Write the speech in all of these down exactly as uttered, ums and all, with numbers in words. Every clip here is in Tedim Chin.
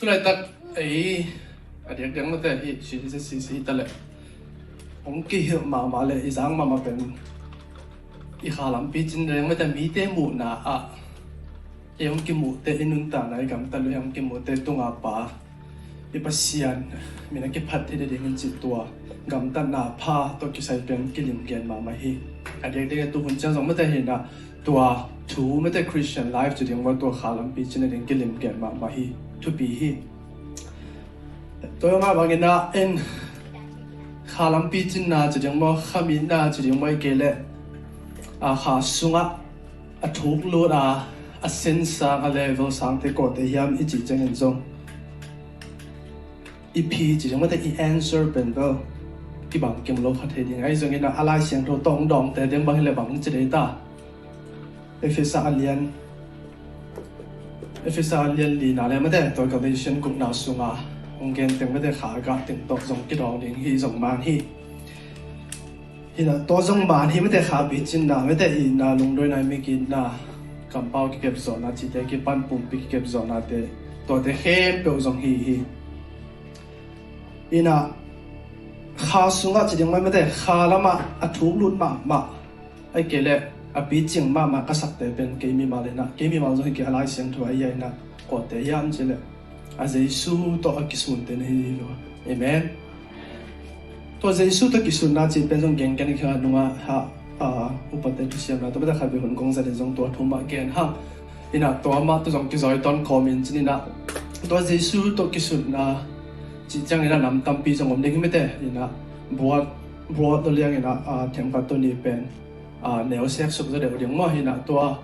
Tulaitak ei a diakdiak mate hi, si si si si ta le, hong kihilh mahmah le i zang mahmah pen i kha lampi cin deng mate, mite muhna ah ei hong kimuhte, i nuntakna, i gamtat lo ei hong kimuhte tunga pa i Pasian min a kiphat thei dingin cih tua gamtatna pha tawh kisai pen kilim gen mahmah hi. A diakdiak tu hun ciang zong mate hi na, tua thu mate Christian life ci ding maw, tua kha lampi cin a ding kilim gen mahmah hi. Thupi hi. Tua mah bangin ah en kha lampi cinna ci ding maw, kha mitna ci ding maw, i kei le a kha sungah a thuk lut a, a sen sang, a level sangte kawte hiam i cih ciangin zong i phi ci ding mate, i answer pen bel kibang kim lo kha thei ding. Ahi zongin ah a Lai Siangtho tawh hong dawngte ding bang hi le bang ci dei ta. Efesa a lian, Efesa a lian lina le mate, tua Galatian gukna sunga hong gen teng mate, kha gah teng tawh zong kidawng ding hi, zong man hi. Hi na, tua zong man hi mate, kha pi cinna mate, itna, lungdawina, mik itna, kampau kikep zawhna cihte kipan pumpi kikep zawhnate, tuate khempeuh zong hi hi. Hi na, kha sungah ci ding maw mate, kha lamah a thuk lut mahmah, ahih kei leh a picing mahmah ka sakte pen kei mimal hi na, kei mimal zong hi kei, a Lai Siangtho ahi a, hi na, kawte hiam cih leh a Jesu tawh a kisunte na hi lo. Amen. Tua Jesu tawh kisunna cih pen zong genggen kha nungah ha, a, upate thusiamna tawh mate khat vei hun kong zat in zong tua thu mah gen hang. Hi na, tua mah tawh zong kizawitawn kawmin ci ni na, tua Jesu tawh kisunna cih ciangin ah nam tampi zong om ding hi mate. Hi na, buat, buat lo liangin ah, a, themkhat tawh nih pen, a, neu sek suk zaw deuh ding maw. Hi na, tua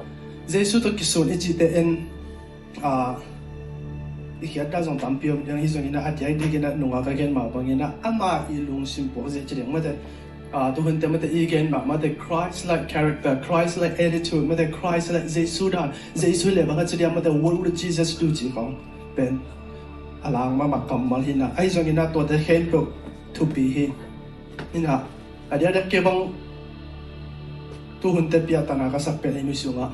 Jesu tawh kisun i cihte en, a, i khiatna zong tampi om ding hi zongin ah, a diakdiakin ah nunga ka gen mah bangin ah ama i lungsim puak zia ci ding mate, a, tuhunte mate i gen mah mate, Christ-like character, Christ-like attitude mate, Christ-like Jesu dan, Jesu le bang a ci diam mate, what would Jesus do ci khong pen a lang mahmah kammal hi na. Ahi zongin ah tuate khempeuh thupi hi. Hi na, a diakdiak kei bang tuhunte piahtana ka sak pen ei mi sungah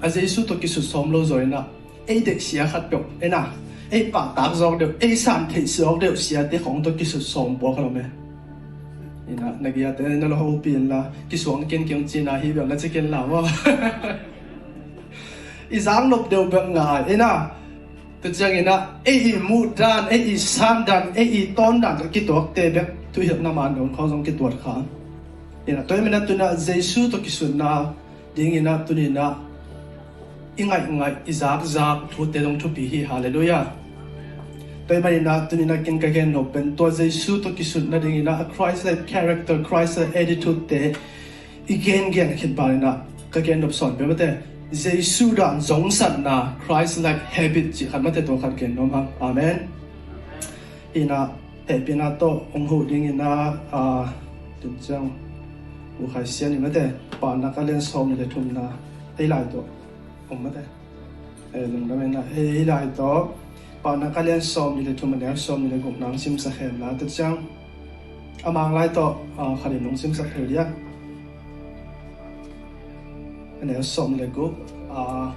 a Jesu tawh kisut sawm lo zaw in ah, ei deihsia khat peuh, ei na, ei pahtak zawk deuh, ei san theih zawk deuh siate khong tawh kisut sawm puak a lo me. Hi na, na giate na lo hopi in la, kisuang ken kiang cina hi bel na ci ken la maw. I zak nop deuh bek ngai, ei na. Tua ciangin ah ei i muh dan, ei i san dan, ei i tawn dan tawh kituakte bek thuhilhna man dong khong zong kituat kha. Hi na, tua hi manin ah tuni-in ah Jesu tawh kisunna dingin ah tuni-in ah i ngaihngaih, i zakzak thute zong thupi hi. Halleluiah. Tua hi manin ah tuni-in ah ken ka gen nop pen tua Jesu tawh kisunna dingin ah a Christ-like character, Christ-like attitude-te i gengen khit panin ah ka gen nop sawn pen mate, Jesu dan zongsatna, Christ-like habit cih khat mate, tua khat gen nuam hang. Amen. Hi na, hehpihna tawh hong huh dingin ah, a, tun ciang U Khai Sian in mate, Paunak a lian sawm nih le thumna, ei lai tawh om mate. Eh, lungdam in ah, eh, ei lai tawh Paunak a lian sawm nih le thum, a neu sawm nih le gukna hong simsak hen la, tua ciang a Mang lai tawh, ah, khat in hong simsak hen dia. A neu sawm nih le guk, ah,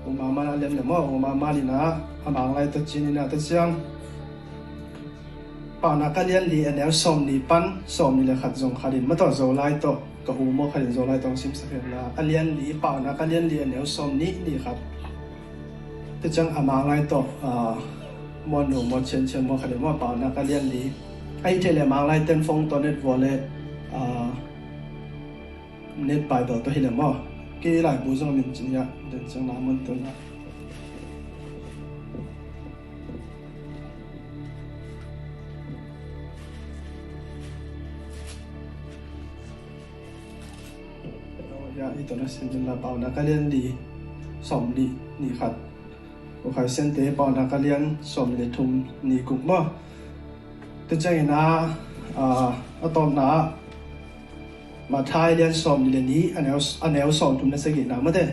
U Mama a lian le maw, U Mama in ah a Mang lai tawh ci-in ah, tua ciang Paunak a lian li, a neu sawm nih pan sawm nih le khat zong khat in, ma tawh Zolai tawh, ka U maw khat in Zolai tawh hong simsak hen la, a lian li, Paunak a lian li, a neu sawm nih, nih khat. Tua ciang a Mang lai tawh, ah, maw nu maw Cian Cian maw khat in maw, Paunak a lian li. Ahih theih leh Mang lai ten phone tawh net vua leh, ah, net Bible tawh hi leh maw. Kei laibu zong min cin hiah, den ciang na mun tun ah. Ya, i tawh na sim ding la, Paunak a lian li, sawm nih, nih khat. U Khai Sian te Paunak a lian sawm nih le thum, nih guk maw. Tua ciangin ah, ah, a tawpna ah Matthai lian sawm nih le nih, a neu, a neu sawm thum le sagihna mate.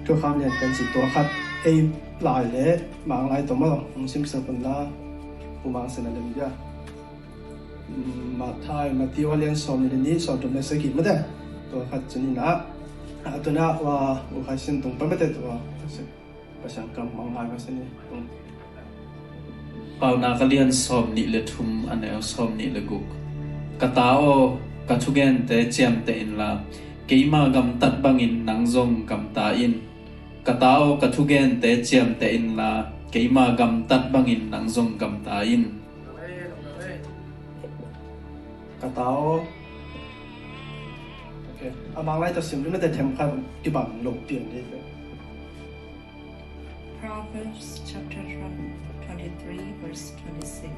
Thukham lian pen cih tua khat, ei lai le Mang lai tawh maw, hong simsak un la, U Mang Sian a lem dia. Mm, Matthai, Matthew a lian sawm nih le nih, sawm thum le sagih mate. Tua khat ci-in ah, a tawpna ah, U Khai Sian tung pan mate tua. Pasian kam mang lai masa ni. Tung. Paunak a lian sawm nih le thum, a neu sawm nih le guk. Ka ta aw, ka thugente ciamteh inla, keima gamtat bangin nang zong gamta in. Ka ta aw, ka thugente ciamteh inla, keima gamtat bangin nang zong gamta in. Ka ta aw. Okay. A Mang lai tawh sim dih, mate, themkhat kibang lo pian dih. Proverbs chapter twenty-three, verse twenty-six.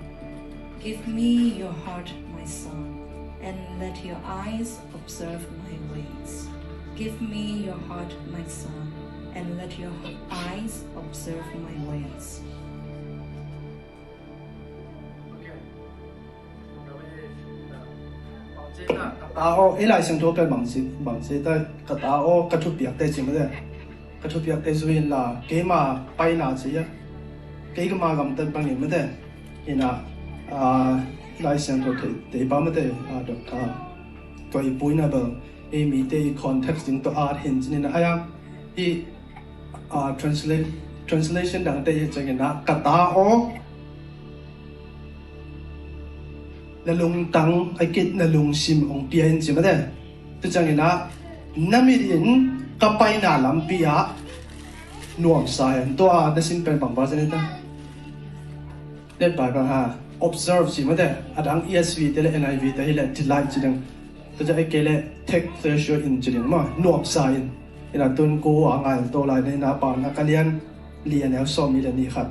Give me your heart, my son, and let your eyes observe my ways. Give me your heart, my son, and let your eyes observe my ways. Ka ta aw, ei Lai Siangtho pen bang ci, bang ci ta, ka ta aw, ka thupiakte ci, mate. Ka thupiakte zui inla, keima paina ci a, keima gamtat bangin, mate. Hi na, ah, Lai Siangtho thei, theipa, mate, ah, Doctor Koi Pui na bel, ei mite i context ding tawh at hin cin hi na, ai a, hi, ah, translate, translation dangte hi ciangin a, ka ta aw, na lungtang a kit na lungsim hong pia in ci, mate. Tu ciangin a, na mit in ka paina lampi ah nuamsa hen. Tua na sim pen bang val ci ni ta. Let bai bang ha. Observe ci, mate. A dang E S V te le N I V te hi le delight ci ding. Tua ciang ei kei le take pleasure in ci ding maw. Nuamsa in. Hi na, tun ko a ngaihto lai ni na, Paunak a lian li, a neu sawm nih le nih khat.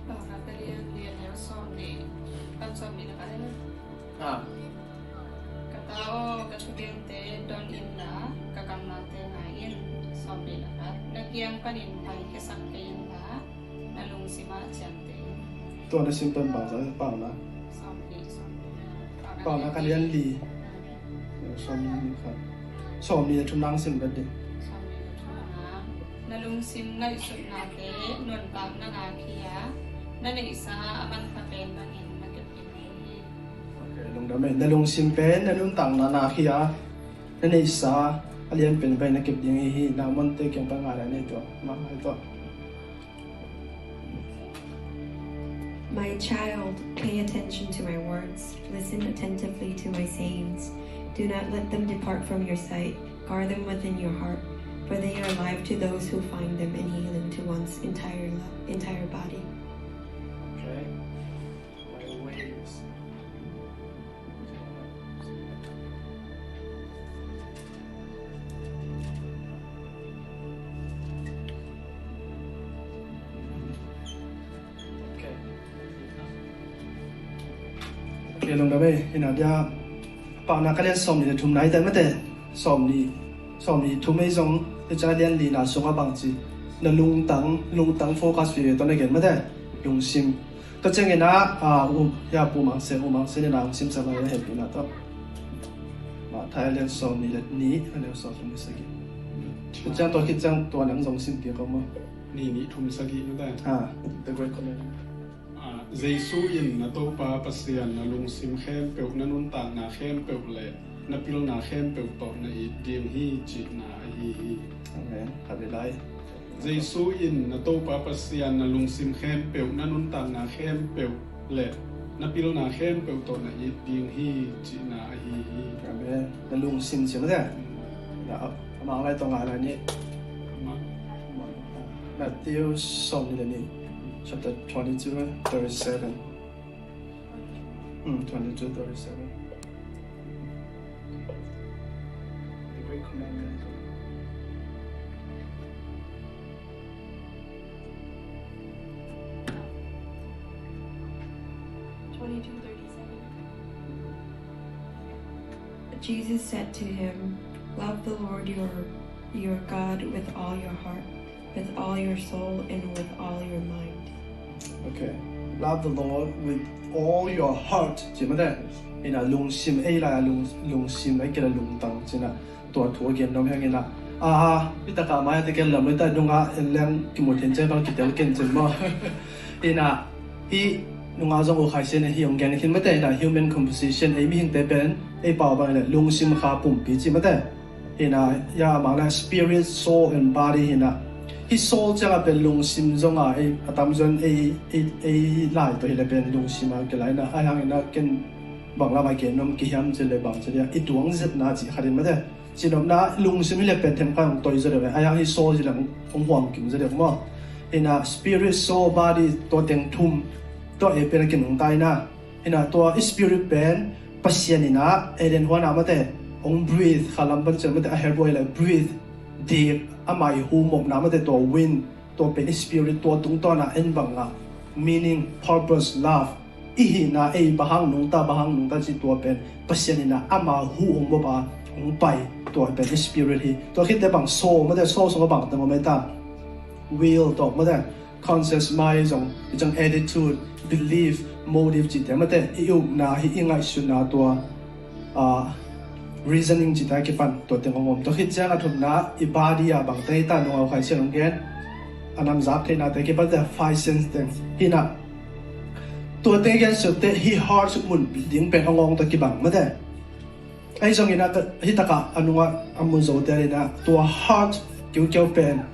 Paunak a lian li, a neu sawm nih, a neu sawm nih le khat. Ha. Ka ta aw, ka thugente don inla, ka kammalte ngai in. Sawm nih le khat. Na kiang panin paikhiasak kei inla, na lungsim ah ciamteh in. Tua na sim pen bang za, Paunak? Sawm nih, sawm nih. Paunak a lian li. Sawm nih khat. Sawm nih le thum nang sim vet dih. Sawm nih le thum nang. Na lungsim ngaihsutnate nuntakna ngak hi a, na neihsa a manpha pen bangin na kep ding hi. Okay, lungdam ei. Na lungsim pen na nuntakna ngak hi a, na neihsa a lian pen bangin na kep ding hi. Na monte kiang pan ngai lai ni tua. Mang ngai tua. My child, pay attention to my words. Listen attentively to my sayings. Do not let them depart from your sight. Guard them within your heart, for they are life to those who find them and healing to one's entire lo-, entire body. Okay. My ways. Okay, lungdam ei. Hi na dia, Paunak a lian sawm nih le thum nai ta, mate. Sawm nih, sawm nih thum ei zong, tu ciang a lian li na sung a bang ci. Na lungtang, lungtang focus veve tawh na gen, mate. Lungsim. Tua ciangin a, ah, U, ya, Pu Mang Sen, U Mang Sen in a hong simsak lai, hehpihna tawh. Matthai a lian sawm nih le nih, a neu sawm thum le sagih. Tua ciang tua khit ciang tua nang zong sim piak ko maw? Nih, nih thum sagih, mate. Ha. The Great Commandment. Ah, Jesu in, "Na Topa Pasian na lungsim khempeuh, na nuntakna khempeuh le na pilna khempeuh tawh na it ding hi," cihna ahi hi. Amen. Khat vei lai. Jesu in, "Na Topa Pasian na lungsim khempeuh, na nuntakna khempeuh le na pilna khempeuh tawh na it ding hi," cihna ahi hi. Amen. Na lungsim ci, mate. Na, a Mang lai tawh ngai lai ni. Matthew sawm nih le nih, chapter twenty-two, thirty-seven. Hmm, twenty-two, thirty-seven. The Great Commandment. Twenty-two thirty-seven. Jesus said to him, "Love the Lord your, your God with all your heart, with all your soul, and with all your mind." Okay. Love the Lord with all your heart. Ci, mate. Hi na, lungsim, ei lai a lung, lungsim, ei kei la lungtang, ci na. Tua thu a gen nuam hi hang in a. Ah, hi takah mai a te ken lam, hi ta nungah en leng kimu thei ciang bang kitel ken cin maw. Hi na, hi nungah zong U Khai Sian in hi hong gen khin, mate, hi na, human composition, ei mihingte pen, ei pau bang le lungsim, kha, pumpi ci, mate. Hi na, ya, mang le spirit, soul and body hi na. Hih soul ciangah pen lungsim zonga ei a tamzaw in ei, ei, ei lai tawh hileh pen lungsima kilai na, ahi hangin a ken bang lamah gen nuam ka hiam cih leh bang ci dia, i duang zetna cih khat in mate. Cinopna lungsim hileh pen themkhat hong toi zaw deuh, ahi hang hih soul cih leh hong huam kim zaw deuh maw. Hi na spirit, soul, body, tua teng thum tawh ei pen a kinungta hi na. Hi na tua i spirit pen Pasian in a Eden huan ah mate hong breathe, kha lam pan ciang mate a Hebrew hileh breathe, dik, ama i hu mopna mate tua wind, tua pen i spirit, tua tungtawn a en bang a meaning, purpose, love, i hihna ei bang hang nungta, bang hang nungta cih tua pen Pasian in a ama hu hong mop a hong pai, tua pen i spirit hi. Tua khit teh bang soul mate, soul sungah bang teng om ei ta? Will tawh mate, conscious mind zong, i cang attitude, belief, motive cihte mate, i upna hi, i ngaihsutna tua, ah, reasoning cihte a kipan tua teng hong om. Tua khit ciang a thumna i body ah bang teng hi ta, nungau khai sian hong gen, a namzak theihnate kipan te five sense teng hi na. Tua teng gen suk teh hih heart mun ding pen hong awng tawh kibang mate. Ahi zongin a hih takah a nungah a mun zote in a tua heart kiukiau pen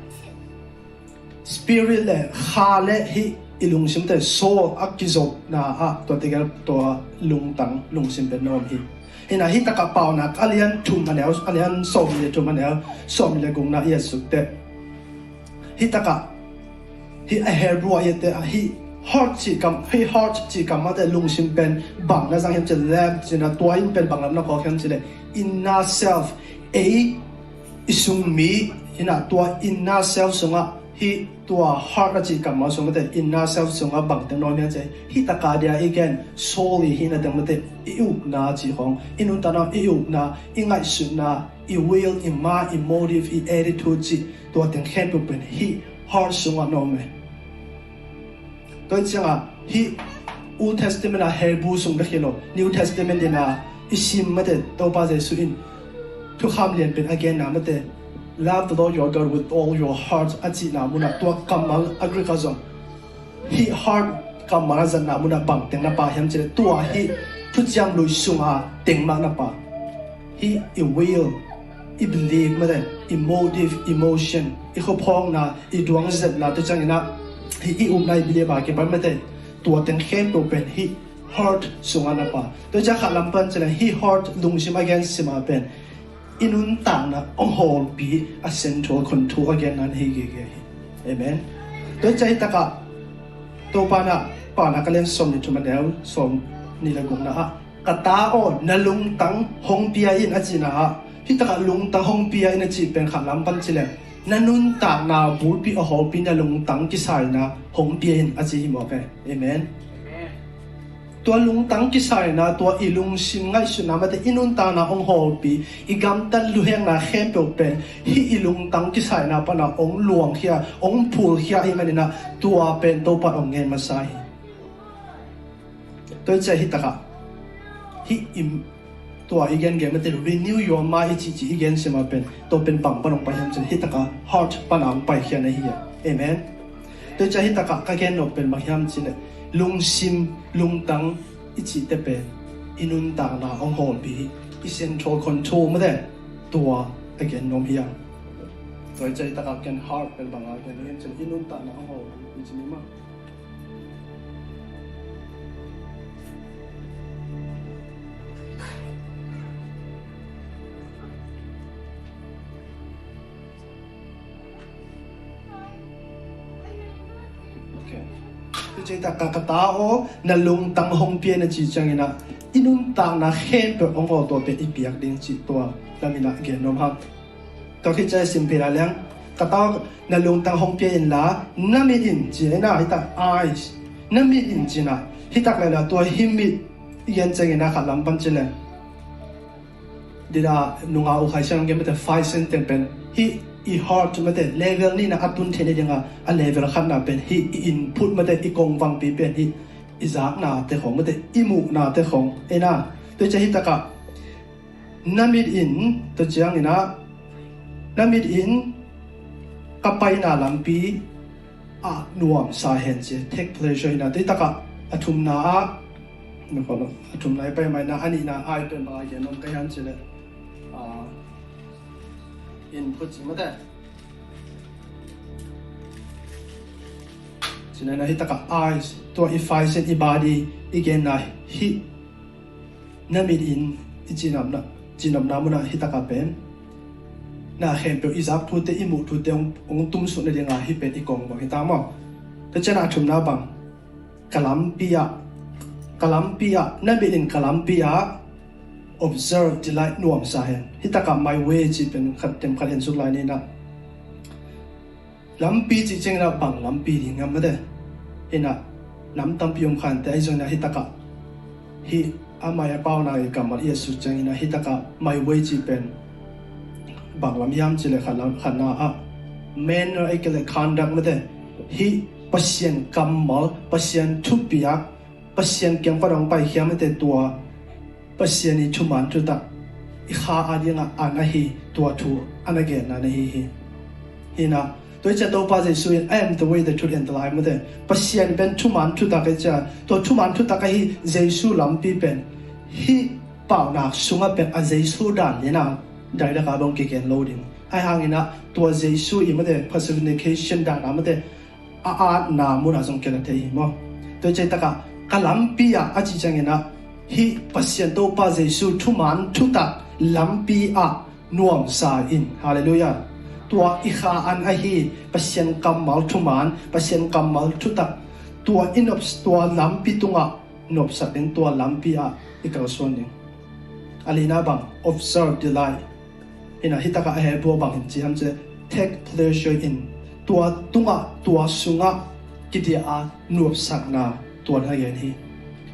spirit le kha le hih i lungsim te soul a kizopna ah tua tegel tua lungtang lungsim pen na om hi. Hi na hih takah Paunak a lian thum a neu, a lian sawm le thum a neu sawm le gukna i et suk teh hih takah hih a Hebrew a i et teh hih heart cih kam, hih heart cih kam mate lungsim pen bang na zang hiam cih leh, cih na tua in pen bang lam na kawk hiam cih leh inner self, ei i sung mi hi na tua inner self sungah hih tua heart a cih kammal sung mate inner self sungah bang teng na om hiam cih leh hih takah dia i gen soul i hihna teng mate i upna cih khong, i nuntakna i upna, i ngaihsutna, i will, i ma, i motive, i attitude cih tua teng khempeuh pen hih heart sungah na om e. Tua ciangah hih Old Testament a Hebrew sung bek hi lo, New Testament in a i sim mate Topa Jesuh in thukham lian pen a genna mate, "Love the Lord your God with all your heart," a cihna munah tua kammal a Greek ah zong hih heart kammal a zatna munah bang teng na pha hiam cih leh tua hih thuciam lui sunga teng mah na pha. Hih i will, i belief mate, i motive, emotion, i khuaphawkna, i duang zetna, tua ciangin a hih i upna i belief a kipan mate, tua teng khempeuh pen hih heart sungah na pha. Tua ciang kha lam pan cih leh hih heart lungsim a gen simah pen i nuntakna hong hawlpi a central control a genna na hi gige hi. Amen. Tua ciang hih takah Topa na Paunak a lian sawm le thum a neu sawm nih le gukna ah, "Ka ta aw, na lungtang hong pia in," a cihna ah hih takah lungtang hong pia in a cih pen kha lam pan cih leh na nuntakna bulpi a hawlpi na lungtang kisaina hong pia in a ci hi mawk e. Amen. Tua lungtang kisaina, tua i lungsim ngaihsutna mate i nuntakna hong hawlpi, i gamtat luhekna khempeuh pen hih i lungtang kisaina pana hong luangkhia, hong phulkhia ahih manin a tua pen Topa hong ngen masa hi. Tua ciang hih takah hih i tua i gen gen mate renew your mind i cihcih i gen simah pen tua pen bang pan hong pai hiam cih leh hih takah heart pana hong paikhia na hi a. Amen. Tua ciang hih takah ka gen nop pen bang hiam cih leh lungsim, lungtang i cihte pen i nuntakna hong hawlpi hi, i central control mate tua a gen nuam hi a. Tua ciang hih takah ken heart pen bang a gen nuam hiam cih leh i nuntakna hong hawlpi hi ci ni maw. Okay. Tua ciang takah ka ta aw, na lungtang hong pia in a cih ciangin a i nuntakna khempeuh hong hawl tua pen i piak ding cih tua lamin a gen nuam hang. Tua khit ciang i sim pih lai leng, ka ta aw, na lungtang hong pia inla, na mit in ci-in a, hih tak eyes, na mit in ci-in a, hih tak leh la tua hih mit i gen ciangin a kha lam pan cih leh dida nunga u khai siang gen mate five sense teng pen hih i heart mate level nihna a tun theih nadinga a level khatna pen hih i input mate i kongvangpi pen hih i zaknate khong mate i muhnate khong ei na. Tua ciang hih takah na mit in, tua ciangin a na mit in ka paina lampi ah nuamsa hen ci, take pleasure hi na. Tua takah a thumna ah, a thumna i pai mai na, a nihna ai pen bang a gen nuam ka hiam cih leh, ah, input ci mate. Cina na hi takah eyes, tua i face in i body i genna hi. Na mit in i cinamna, cinamna munah hi takah pen na khempeuh i zak thute, i muh thute hong, hong tumsuk nadinga hi pen i kong bang hi ta maw? Tua ciana thumna bang, ka lampi ah, ka lampi ah, na mit in ka lampi ah observe, delight, nuamsa hen. Hi takah my way ci pen khat tem khat hen suk lai ni na. Lampi cih ciangin ah bang lampi ding hiam mate? Hi na, nam tampi om khan te ahi zongin ah hi takah, hi a mai a pau na i kammal i a suk ciangin ah hi takah my way cih pen bang lam hiam cih le khat lam, khatna ah manner, ei ke le conduct mate, hi Pasian kammal, Pasian thupiak, Pasian kiang pan hong paikhia mate, tua Pasian i thuman thutak i kha a dingah an ahi tua thu a na genna na hi hi. Hi na, tua i cia Topa Jesu in, "I am the way, the truth and the life," mate. Pasian pen thuman thutak i cia, tua thuman thutak ahi Jesu lampi pen hi paunak sungah pen a Jesu dan lina direct a bang kigen lo ding. Ahi hangin ah tua Jesu i mate personification dan a mate a atna munah zong kila thei hi maw? Tua i cia hi takah ka lampi ah a ci ciangin ah hi Pasian Topa Jesu thuman thutak lampi ah nuamsa in. Halleluiah. Tua i kha an ahi Pasian kammal thuman, Pasian kammal thutak, tua i nop, tua lampi tungah nopsak ding, tua lampi ah i kalsuan ding. A lina bang, observe, delight. Hi na, hi takah a Hebrew bang in ci hiam cih le take pleasure in, tua tungah, tua sungah kidia a nuamsakna tua na gen hi.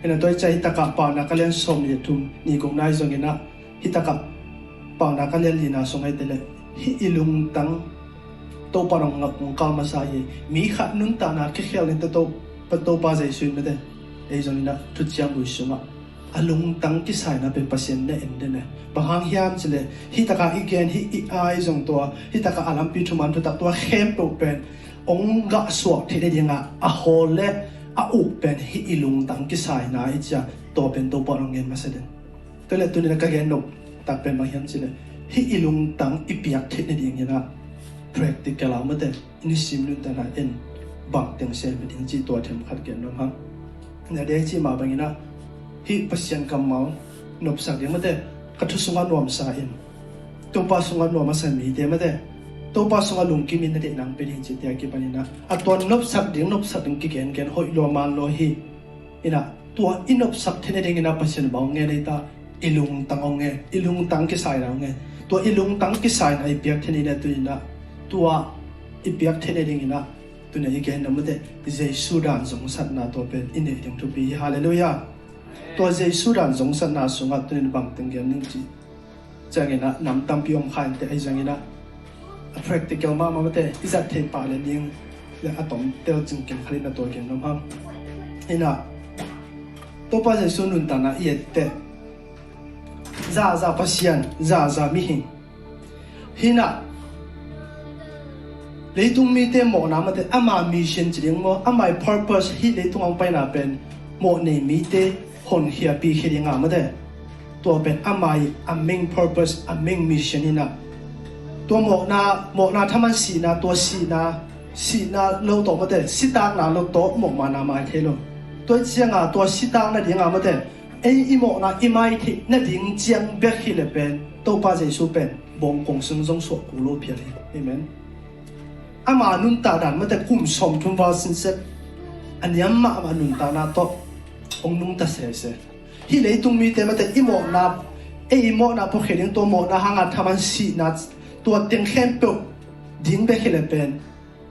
Hi na, tua i cia hi takah Paunak a lian sawm le thum, ni kong nai zongin ah hi takah Paunak a lian lina sung ahi te le, hi i lungtang Topa nong ngak, nong kal masa hi. Mi khat nuntakna kikhial in te Topa, Topa Jesu in mate, ei zongin ah thuciam lui sungah a lungtang kisaina pen Pasian na en den e. Bang hang hiam cih le hi takah i gen hi i ai zong tua, hi takah a lampi thuman thutak tua khempeuh pen hong gah suak theih nadingah a hawl le a uk pen hi i lungtang kisaina i cia, tua pen Topa nong gen masa den. Tua le tunin a ka gen nop tak pen bang hiam cih le hi i lungtang i piak theih nadingin ah practical a mate i nisim nuntakna in bang teng sem ding cih tua them khat gen nuam hang. Na dei cih mah bangin ah hi Pasian kammal nopsak ding mate, ka thu sungah nuamsa in, Topa sungah nuam a sa mite mate, Topa sungah lungkim in na deih nang pe ding cih tia kipanin ah a tua nopsak ding, nopsak ding kigen gen hoih lua man lua hi. Hi na, tua i nopsak theih nadingin ah Pasian bang hong ngen ei ta, i lungtang hong ngen, i lungtang kisaina hong ngen. Tua i lungtang kisaina i piak theih nadingin ah, tua i piak theih nadingin ah, tuna i gen na mate, Jesu dan zongsatna tua pen i neih ding thupi hi. Halleluiah. Tua Jesu dan zongsatna sungah tunin bang teng gen ning cih ciangin ah nam tampi om kha in te ahi zongin ah a practical mahmah mate i zat theih pah le ding le a tom tel cing kem khat in a tua gen nuam hang. Hi na, Topa Jesu nuntakna i et te, zaza Pasian, zaza mihing. Hi na, leitung mite mawhna mate, ama mission ci ding maw, ama i purpose hi leitung hong paina pen mawh nei mite honkhiapi khia ding a mate. Tua pen ama i a main purpose, a main mission hi na. Tua mawhna, mawhna thaman sihna, tua sihna, sihna lo tawh mate, sitakna lo tawh mawh mana mai thei lo. Tua i cianga tua sitakna dinga mate, ei i mawhna i mai theih nading ciang bek hi le pen Topa Jesu pen bawngkong sung zong suah kul lo phial hi. Amen. Ama nuntak dan mate kum sawmthum val sinset a niam mahmah nuntakna tawh hong nungta sese. Hih leitung mite mate i mawhna, ei i mawhna pawkhia ding, tua mawhna hanga thaman sihna, tua teng khempeuh ding bek hi le pen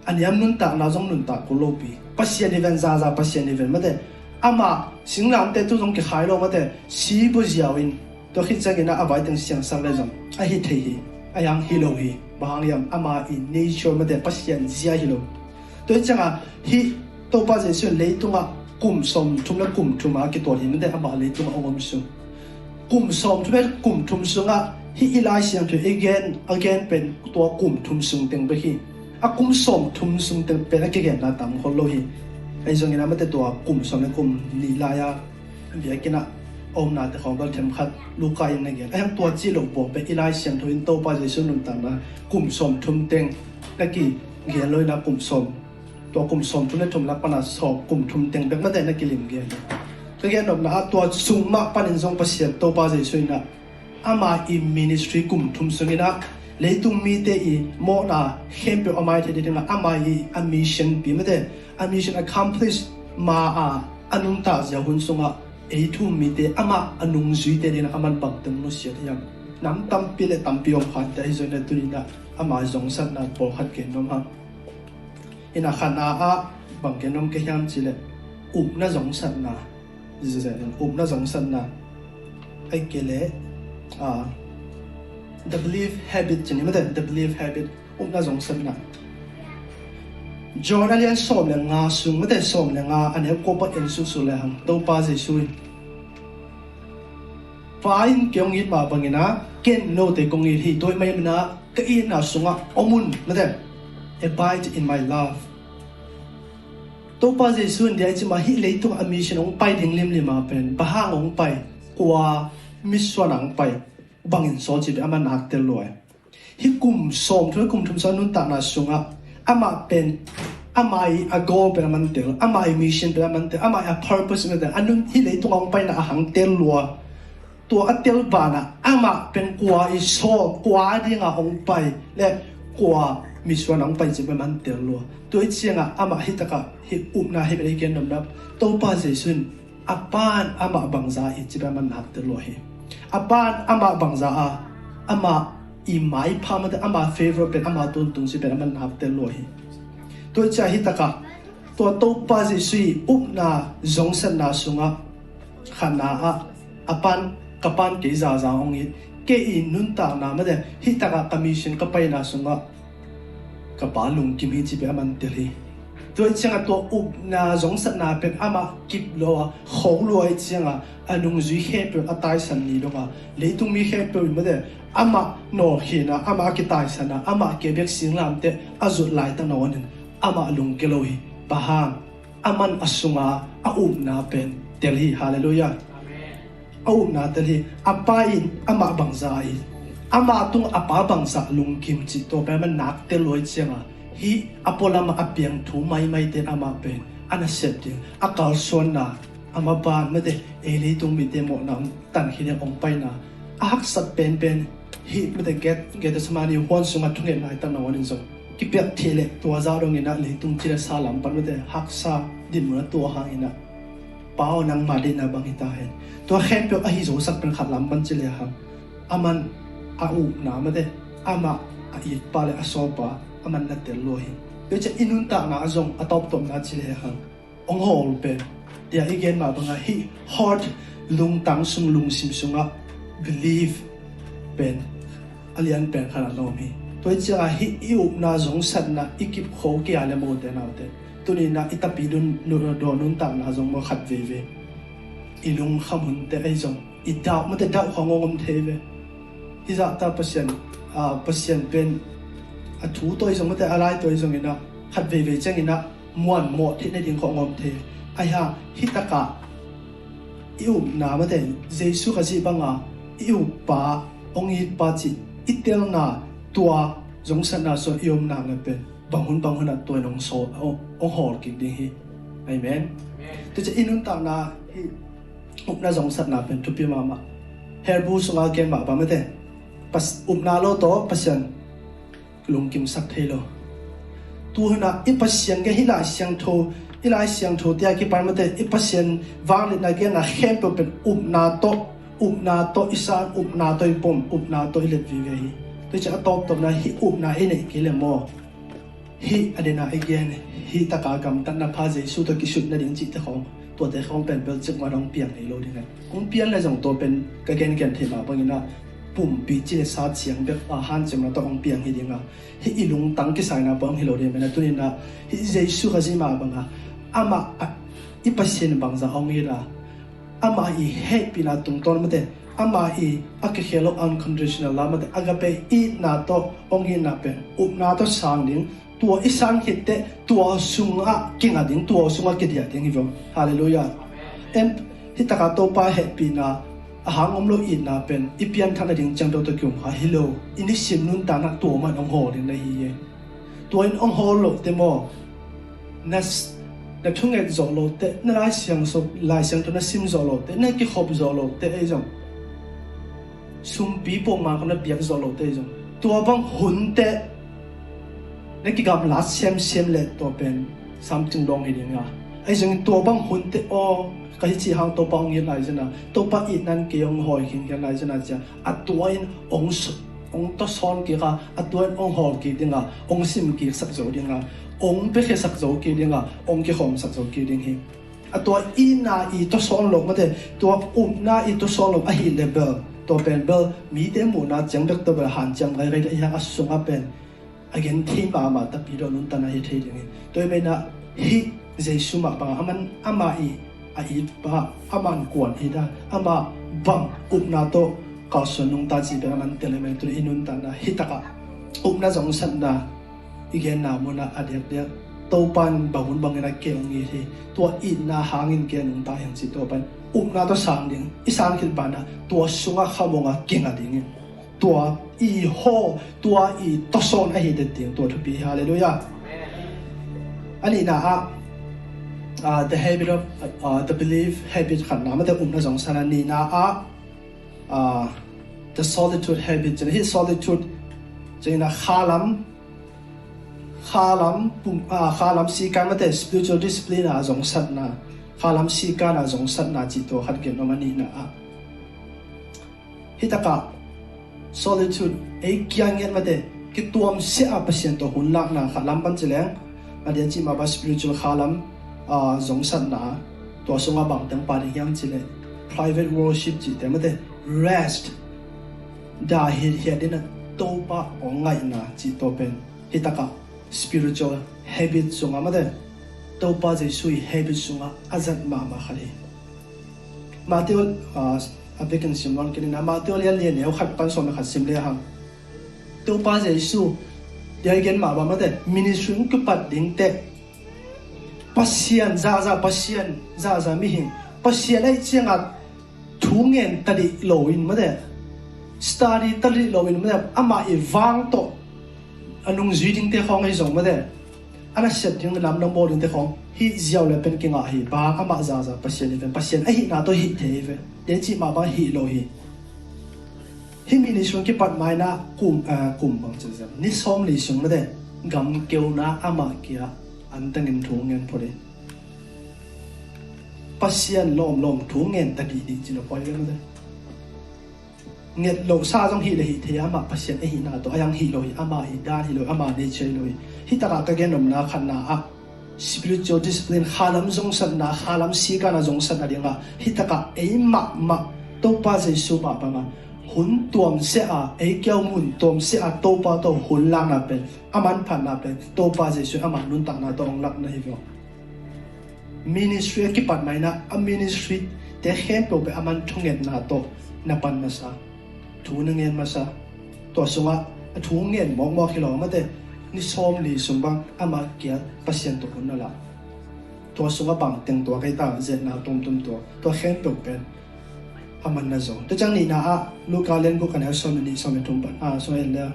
a niam nuntakna zong nuntak kul lopi. Pasian hi ven, zaza Pasian hi ven mate. Ama singlamteh tu zong kikhai lo mate, si buziau in, tua khit ciangin a vai teng siangsak le zong a hi thei hi. A yang hi lo hi. Bang hang hiam, ama i nature mate, Pasian zia hi lo. Tua hi cianga hih Topa Jesu in leitungah kum sawmthum le kum thum a kitual hi mate, ama leitungah hong om sung. Kum sawmthum le kum thum sungah hih i Lai Siangtho i gen, a gen pen tua kum thum sung teng bek hi. A kum sawmthum sung teng pen a kigenna tam khol lo hi. Ahi zongin a mate tua kum sawm le kum nih lai-a biakinn ah a omnate khawng bel them khat Luka in na gen. A hiang tua ci lo buang pen i Lai Siangtho in Topa Jesu nuntakna kum sawmthum teng na kigen lo in a kum sawm Tua kum sawmthum le thum lak pana sawm kum thum teng bek mate na kilim gen. Ka gen nopna ah tua sung mah panin zong Pasian Topa Jesu in ah ama i ministry kum thum sungin ah leitung mite i mawhna khempeuh a maite dingin ah ama i a mission pi mate, a mission accomplish ma a a nungta zia hun sungah ei thu-um mite amah a nungzuite dingin ah aman bangteng nusiat hiam? Nam tampi le tampi om khatte ahi zongin ah tuni-in ah ama zongsatna pawlkhat gen nuam hang. Ina khatna ah bang gen nuam ka hiam cih leh upna zongsatna. Upna zongsatna. Ai ke le, ah, the belief habit cih ni mate, the belief habit. Upna zongsatna. John a lian sawm le nga sung mate, sawm le nga a neu kua pan en susu le hang Topa Jesu in Pa in kei hong it mah bangin ah ken note kong it hi. Tua ahih manin ah ka itna sungah om un mate. Abide in my love. Topa Jesu in dia i cih mah hih leitung a mission hong pai ding limlim a pen bang hang hong pai, kua mission hong pai, bangin sawl cih pen aman nak tel lua hi. Hih kum sawmthum, kum thum sung a nuntakna sungah amah pen, amah i a goal pen aman tel, amah i mission pen aman tel, amah i a purpose pen aman tel, a nun hih leitung a hong paina a hang tel lua. Tua a tel banah amah pen kua i sawl, kua a dinga hong pai le kua mission a hong pai cih pen aman tel lua. Tua i ciangah amah hih takah hih upna hih pen i gen nopna Topa Jesu in a Pa'n amah bangza i cih pen aman nak tel lua hi. A Pa'n amah bangza a, amah i maipha mate, amah favor pen amah tawntung cih pen aman nak tel lua hi. Tua ciang hih takah tua Topa Jesu i upna zongsatna sungah khatna ah a Pa'n, ka Pa'n kei zaza hong it, kei i nuntakna mate, hih takah ka mission ka paina sungah ka Pa lungkim hi cih pen aman tel hi. Tua i ciangah tua upna zongsatna pen amah kip lo a, kho lua i ciangah a nungzui khempeuh a taisan ni dong a, leitung mi khempeuh in mate amah nawlkhin a, amah a kitaisan a, amah kei bek singlamteh a zut laitak nangawn in amah lungkia lo hi. Bang hang? Aman a sunga a upna pen tel hi. Halleluiah. A upna tel hi. A Pa in amah bangza hi, amah tung a Pa bangza lungkim cih tua pen aman nak tel lua i ciangah hih a pualamah a piang thu maimaite in amah pen a nasep ding, a kalsuanna, a maban mate, ei leitung mite mawhna hong tankhin ding hong paina a haksat penpen hih mate Gethsemane huan sungah thunget laitak nangawn in zong kipiak thei leh tua zah dongin ah leitung ci le sa lam pan mate haksa dinmun a tuah hangin ah Pa aw nangma deihna bang hi ta hen. Tua khempeuh a hi zosak pen khat lam pan ci le hang aman a upna mate amah a itpa le a sawlpa aman na tel lua hi. Tua ciang i nuntakna ah zong a tawptawpna ci le hang hong hawl pen tia i gen mah bangah hih heart, lungtang sung, lungsim sungah belief pen a lian pen khat a na om hi. Tua i ciangah hih i upna zongsatna i kipkho kei a le mote naute, tuni-in ah i Tapidaw nuntakna zong maw khat veivei i lungkham hunte ahi zong i doubt mate, doubt khong hong om thei ve. Hih zahta Pasian, ah, Pasian pen a thu tawh i zong mate a lai tawh i zongin ah khat veivei ciangin ah muanmawh theih nading khong om thei. Ahi hang hih takah i upna mate Jesu Khazih banga i uppa hong itpa cih i telna tua zongsatna sung i omna ngat pen bang hun bang hunah tua in hong sawl, hong, hong hawl kik ding hi. Amen. Tua ciang i nuntakna hih upna zongsatna pen thupi mahmah. Hebru sunga gen mah bang mate Pas, upna lo tawh Pasian lungkimsak thei lo. Tu hunah i Pasian gen hih Lai Siangtho, i Lai Siangtho tia kipan mate i Pasian vangliatna genna khempeuh pen upna tawh, upna tawh i san, upna tawh i pom, upna tawh i let vive hi. Tua ciang a tawptawpna hih upna i neih kei le maw hih a dena i gen hih taka gamtatna pha Jesu tawh kisuih nading cihte khong, tuate khong pen belcik man hong piang nei lo ding a, hong piang le zong tua pen ka gengen theih mah bangin ah pumpi ci le sa ciang bek a hanciamna tawh hong piang hi ding a, hih i lungtang kisaina pawh hong hi lo ding a, tuni-in ah hih Jesu Khazih mah banga amah a, i Pasian bangza hong it a, amah i hehpihna tungtawn mate, amah i a kikhel lo unconditional love mate, agape itna tawh hong itna pen upna tawh sang ding, tua i sang khitteh tua sungah kinga ding, tua sungah kidiah ding hi vong. Halleluiah. En, hih taka Topa hehpihna a hang om lo itna pen i pianthak nading ciang tawh tawh kiom kha hi lo. I nisim nuntakna tua man hong hawl ding na hi e. Tua in hong hawl loh te maw Na, na thunget zawh lote, na Lai Siangtho, Lai Siangtho na sim zawh lote, na kikhop zawh lote ei zong, sumpi pongman kong na piak zawh lote ei zong, tua bang hunte na kigamlat semsem leh tua pen something wrong hi ding a. Ei zong tua bang hunte aw, ka hi cih hang Topa hong it lai zena, Topa itna in kei hong hawi khinkhian lai zena cia, a tua in hong s-, hong tawsawn kik a, a tua in hong hawl kik ding a, hong sim kiksak zo ding a, hong piakhiasak zo kik ding a, hong kikhawmsak zo kik ding hi. A tua itna i tawsawn lo mate, tua upna i tawsawn lo ahih leh bel, tua pen bel mite muhna ciang bek tawh bel hanciam ngaingai ding hi a, a sungah pen a genthei mahmah takpi deuh nuntakna hi thei ding hi. Tua ahih manin ah hih Jesu mah bangin amah i, a itpa, amah in kuan it a, amah bang upna tawh kalsuan nungta cih pen amah in tel ahih manin tuni i nuntakna hi takah upna zongsatna i genna munah a diakdiak Topa in bang hun bangin a kei hong it hi. Tua itna hangin kei a nungta hi hang cih, tua pen upna tawh sang ding, i sang khit banah tua sungah khamong a kinga ding hi. Tua i haw, tua i tawsawn ahi ding, tua thupi hi. Halleluiah. A nihna ah, ah, the habit of, ah, the belief habit khatna mate upna zongsatna, nihna ah, ah, the solitude habit, cih hi. Solitude cih na khalam, khalam pum, ah, khalam sikan mate spiritual discipline a zongsatna, khalam sikan a zongsatna cih tua khat gen nuam a, nihna ah. Hi takah solitude, ei kia ngiat mate, kituamsia a Pasian tawh hun lakna khalam pan ci leng, a dia cih mah bang spiritual khalam, ah, zongsatna, tua sungah bang teng pha ding hiam cih leh private worship cihte mate, rest, dah hithiat ding a Topa hong ngaihna cih tua pen hi takah spiritual habit sungah mate, Topa Jesu i habit sungah a zat mahmah khat hi. Matthew, ah, a bikin sim lon kinin a, Matthew lian li a neu khat pan sawm le khat sim le hang. Topa Jesu dia i gen mah bang mate, ministry hong kipat ding teh Pasian zaza, Pasian zaza mihing, Pasian ahih ciangah thu ngen tadih lo in mate, study tadih lo in mate, amah i vang tawh a nungzui dingte khawng ahi zong mate, a nasep ding lam nong bawl dingte khawng hih ziau le pen kingah hi. Bang amah zaza Pasian hi ve, Pasian ahihna tawh hih thei hi ve. Dia i cih mah bang hih lo hi. Hih ministry kipat mainah kum, ah, kum bang ci zem, ni sawmli sung mate, gam keuna amah kia antangin thu ngen phot hi. Pasian lawmlawm thu ngen tadih dih cih lo poi ve mate. Nget loh sa zong hih le hih thei, amah Pasian ahihna tawh a yang hih lo hi, amah i dan hih lo hi, amah nature hih lo hi. Hi takah ka gen nopna khatna ah spiritual discipline, khalam zongsatna, khalam sikan a zongsatna dingah hi takah ei mahmah Topa Jesu mah bangah hun tuamsia a, ei kiau mun tuamsia a Topa tawh hun lakna pen, a manphatna pen Topa Jesu amah nuntakna tawh hong lakna hi ve. Ministry a kipat mainah a ministry te khempeuh pen a man thungetna tawh na pan masa, thu na ngen masa, tua sungah a thu ngen mawkmawk hi lo mate, ni sawmli sung bang amah kia Pasian tawh hun na lah. Tua sungah bang teng tua kei ta, zetna tuamtuam tua, tua khempeuh pen a man na zo. Tua ciang nihna ah Luka lian guk a neu sawm le nih, sawm le thum pan, ah, sawm le nih le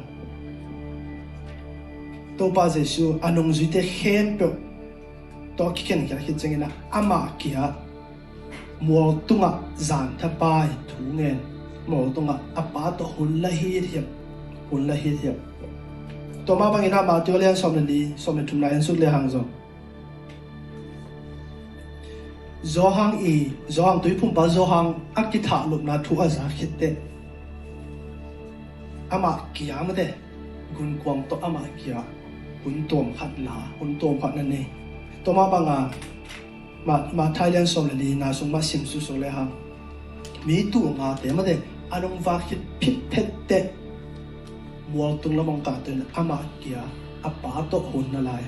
Topa Jesu a nungzuite khempeuh tawh a kikhenkhiat khit ciangin ah amah kia mual tungah zan thapai thu ngen, mual tungah a Pa tawh hun la hithiat, hun la hithiat. Tua mah bangin ah Matthew lian sawm le li, sawm le thumna en suk le hang zong, Johan i, Johan, Tuiphumpa Johan a kithahlupna thu a za khit teh amah kia mate, gunkuang tawh amah kia hun tuam khat la, hun tuam khat na nei. Tua mah banga Ma-, Matthai lian sawm le lina sung mah sim suk suk le hang, mi tul ngate mate a nong vak khit phit phet teh mualtung lam hong kah teh amah kia a Pa tawh hun na lai.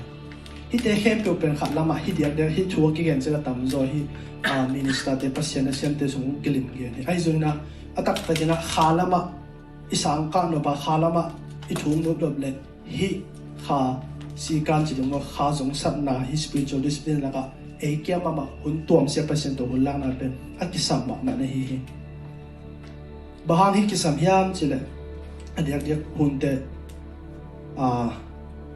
Hihte khempeuh pen kha lamah hih diakdiak hih thu a kigen ciang a tamzaw hih, ah, minister-te, Pasian a siamte sung kilim gen hi. Ahi zongin ah a taktakin ah kha lamah i sang kah nop a, kha lamah i thung nop nop leh hih kha sikan ci ding maw, kha zongsatna, hih spiritual discipline lakah ei kia mahmah hun tuamsia Pasian tawh hun lakna pen a kisam mahmah na hi hi. Bang hang hih kisam hiam cih leh a diakdiak hunte, ah,